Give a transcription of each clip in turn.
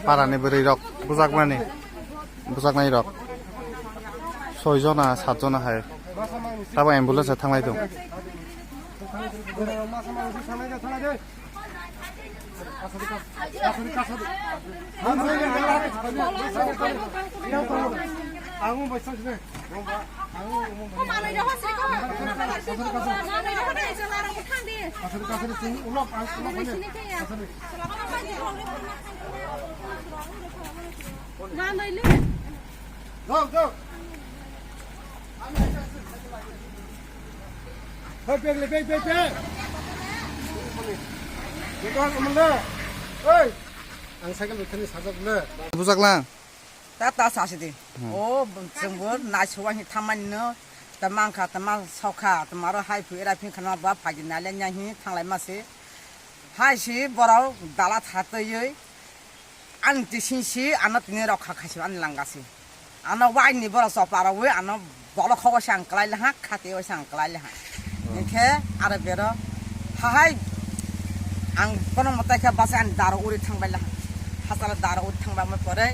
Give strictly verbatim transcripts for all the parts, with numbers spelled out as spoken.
Parani bwrwi rok bujakmani, bujaknai rok soi jona, sat jona hai. Tabo ambulance thanglai tong. Go, go. Hey, bag le, bag, bag, bag. Bag on, Amanda. Hey. Ang cycle bithani sajak le. Bujak lang. Ta, ta sa sidi. Hmm. O, chwngbo naisuwa hi thamani no. Tama wngkha, tama sokha, tama ro hai phi, era phi khana ba phagi nale nya hi thanglai ma se. Hai si borok dala thatwi. Ani tising si ano tini rok kha khaisi ani langa si. Ano waini borok chopa rogwi ano bolok kho waisa ang kwlai laha, khati waisa ang kwlai laha. Oh. Hinkhe aro bero hahai ang kono mwtai khe bachai ani daro uri thangbai laha. Hasalo daro uri thangbai ma pore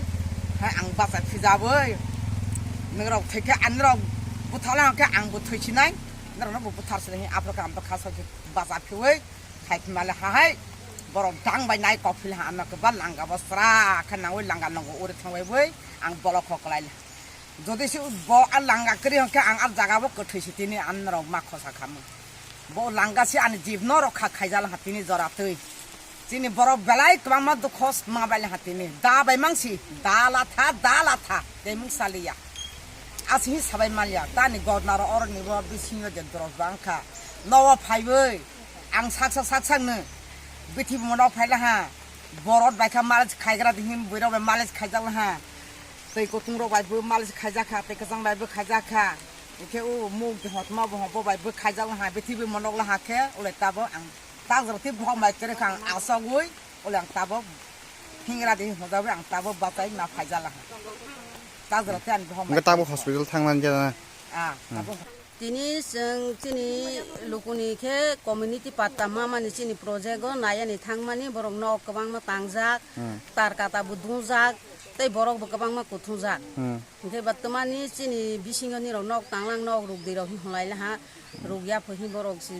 hai ang bachai phijabwi. Nwrok thwikhe ani rok buthala khe ang bo thwisinai. Norokno bo buthar sinai aphuru khe ang bwkha sokhe bacha phiwi. Khai thumale hahai borok dang bai nai kok phil ha ano keba langa bo sra khe nangwi langa nongo uri thangbai boi ang bolok kho kwlai le. Jodi se bo a langa kwrwi hwnkhe ang a jaga bo kwthwi si tini ang norok ma khosa khamu. Bo langa se ani jib norok kha khaijal ha tini jora twi. Chini borok belai kwbangma dukho ma bai le ha tini. Da bai mang si, da la tha, da la tha, tei mung saliya. Asing hi sabai maliya, tani gorna ro oroni bo bisingo je doros bang kha. Nowo phaiwi. Ang saksa saksakno bithi bo monok phai laha. Borok bai kha malis khaigra di hin buirok bai malis khaijak laha. Tei kutung rok bai bo malis khaijak kha, tei kwchang bai bo khaijak kha. Hwnkhe o muk de hotma bo hobo bai bo khaijak laha, bithi bo monok laha khe ulai tabo ang tak jora tei bohok bai kwrwi kha ang asogwi ulai ang tabo hingra di hin hojagwi ang tabo bachai ma phaijak laha. Tak jora tei ang bohok bai. Hwnkhe tabo hospital thangmani jana? Ah, tabo. Tini chwng chini lukuni khe community patta mamani chini project o nayani thangmani borok nok kwbangma tangjak, hmm, tar kata bo dungjak, tei borok bo kwbangma kuthungjak. Hmm. Hinkhe ba twmani chini bisingo nirok nok tanglang nok rukdi rok hinlai laha, rukya pho hin borok si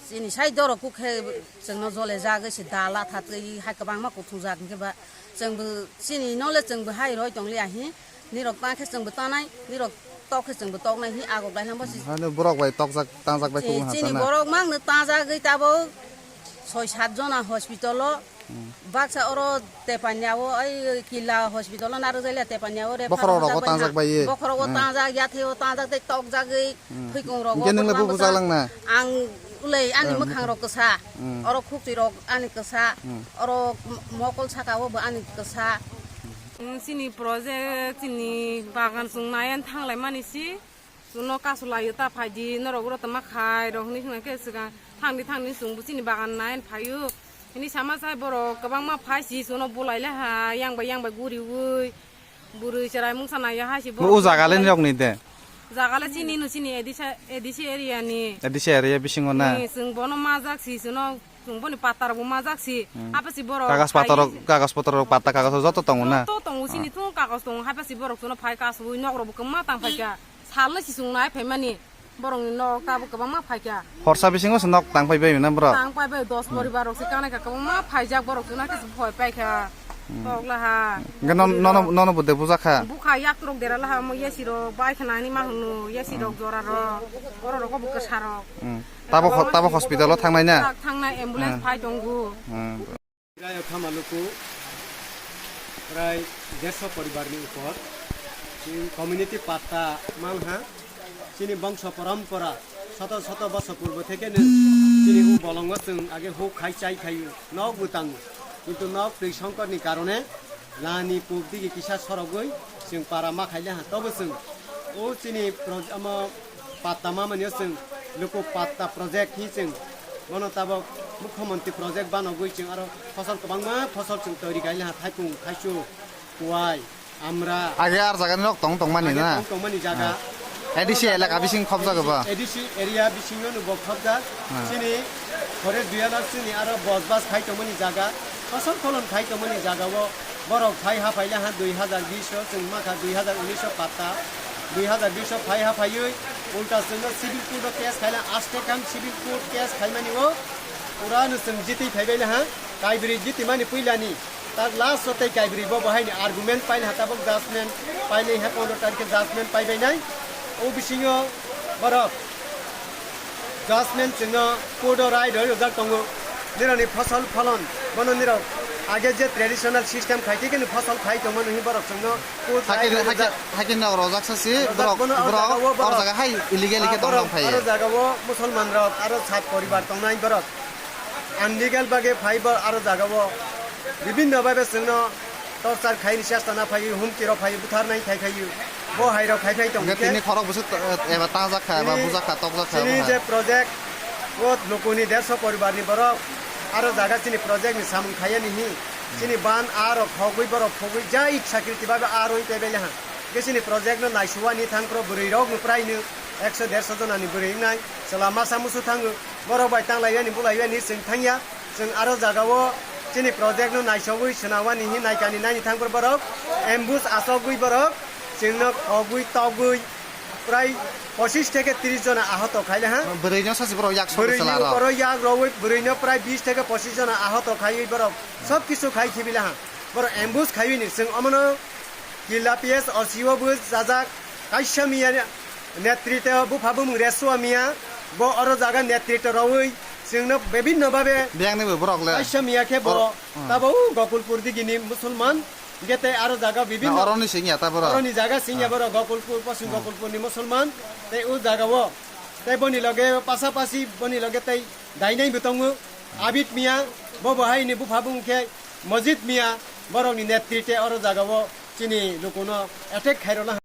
chini sai dorok kuk khe chwngno jole jagwi se da latha twi hai kwbangma kuthungjak hinkhe ba chwngbo chini nole chwngbo hai roi tongliya hi. Nirok ta khe chwngbo tanai, nirok tok khe chwngbo toknai hi agok dai lama si. Hano borok bai tokjak, tangjak bai kubun chini hatana. Borok mang no tangjagwi tabok soi sat jona hospital o. Hmm. Baksa oro Tepanya o, ai Killa hospital o narwk jai le Tepanya o refer. Bokhorok rogo tangjak bai ye. Bokhorok o tangjak, yathai o tangjak tei tokjagwi. Hmm. Thwikung rok. Hingke nwng le bo bwsa langna? Ang ulei ani mwkhang rok kwsa. Hmm. Oro khukti rok ani kwsa. Hmm. Oro m-, mokol saka o bo ani kwsa. Chini project, chini bagan chwng naiyan thanglai mani si. Chwngno kasu laio ta phaidi, norok oro tongma khai rok hinwi khna khe swkang thangdi thangdi chwngbo chini bagan naiyan phaio. Hini sama sai borok kwbangma phai si chwngno bulai le ha, yang bai yang bai guriwi. Bwrwi chwrai mungsa naiya hai si. Bo borok o jaga le nirok ni de? Jaga le chini no chini A D C, A D C area ni. A D C area bisingo na? Ni, chwng bono majak si, chwngno, chwng boni patta rok bo majak si. Hmm. Hapa si borok kagaj patta rok, kagaj potor rok, patta kagaj rok joto tongo na? Joto tongo, chini thung kagaj tongo, hapa si borok chwngno phai kasui nok rok bo kwma tang phai kha. Sal no si chwng nai phai mani. Borokni nok tabuk kwbangma phaikha. Horsa bisingo se nok tang pai bai na borok? Tang pai bai, dos poribar rok se kanai kha, kwbangma phaijak borok chwngno khe se phoi paikha. Hmm. Tok laha. Hingke non-, nono, nono bo de bujak kha? Bukha yak turok dera laha, omo yasi rok bai khna ani ma hwno, yasi rok jora rok, oro rok bo kwsa rok. Hmm. Tabo ho-, tabo hospital o thangnai na? Thangnai ambulance phai tongo. Hmm. Rai Othama Luku, prai derso poribar ni upor, chini community patta manha, chini bongso porompora, soto soto boso purbo theke no chini u bolongo chwng age huk khai chai khai nok bo tango, kintu nok twi songkor ni karone lani pub digi kisa sorogwi chwng para ma khaile ha, tobo chwng o chini pro-, omo patta mamani o chwng Luku Patta project hi chwng bono tabok Mukhyamantri project banogwi chwng aro fosol kwbangma fosol chwng toiri khaile ha, thaipung, thaichuk, kuwai, amra. Age ar jaga ni nok tong tongmani na? Tong tongmani jaga. Ah. A D C elaka bising khobjak ba? A D C area bisingo no bo khobjak. Hmm. Chini forest duyala chini aro bosbas khai tongmani jaga, fasal pholon khai tongmani jaga o borok phai ha phaila ha dui hazar bish o chwng makha dui hazar unis o patta, dui hazar bish o phai ha phaiwi ulta chwngno civil court o case khaila aste kam civil court case khaimani o pura no chwng jitwi phaibaila ha, kaibri jitwi mani puilani. Tak last o tei kaibri bo bo haini argument paina ha tabuk judgment painai ha pondro tarikhe judgment paibainai. O bisingo borok judgment chwngno court o rai roi rojak tongo. Nirokni phosol pholon bono nirok age je traditional system khai tei khe phosol khai tongmani hwnwi borok chwngno court rai Hakin roi hakin rojak. Hakin rok rojak sasi Rojak borok bono o borok jaga o or borok. jaga hai illegal Ah, khe borok tongthok phai. Aro jaga o Musulman rok aro sat poribar tongnai borok. Unlegal bagwi phai bo aro jaga o bibinno bhabe chwngno torture khaini chesta na phai, humki rok phai, butharnai khai khai bo hai rok khai khai tong Hwnkhe khe. Tini khorok bwswk to-, eba tajak kha, eba Chini, bujak kha, tokjak kha, chini abo hai. Je project o lukuni dersho poribar ni borok aro jaga chini project ni samung khaiya ni hi. Chini ban a rok khogwi borok khogwi ja ik sakriti bhabe a roi tebele ha. Khe chini project no naisuwani thang pro bwrwi rok no prai no ekso dersho jona ni bwrwi wngnai chwla masa musu thango. Borok bai tanglai yani bulai yani chwng thangya. Chwng aro jaga o chini project no naisogwi swnawani hi naikani naini thangphuru borok ambush asogwi borok chwngno khogwi togwi prai pochis theke tris jona ahoto khaile ha. Bwrwi no sachi borok yak sogwi Bwrwi chwla ni rok. Borok yak rogwi bwrwi no prai bis theke pochis jona ahoto khaiwi borok sob kisu khai thibile ha. Borok ambush khaiwi ni chwng omono Killa P S O C o bo sajak, kaisa miya netrito bupha bumung Resua miya, bo oro jaga netrito rawi, chwngno bibinno babe Biyang ni bo borok le. Kaisa miya khe bo Or-, hmm. Tabo u Gokulpur digini Musulman, hingke tei aro jaga bibinno Na oroni singya ta borok? Oroni jaga singya Ah. Borok Gokulpur, Poschim Ah. Gokulpurni Musulman, tei u jaga o, tei boni loge pasapasi boni loge tei dainai bo tongo, Abid miya, bo bo haini bupha bumung khe Mojit miya, borokni netrite oro jaga o chini lukuno attack khairokna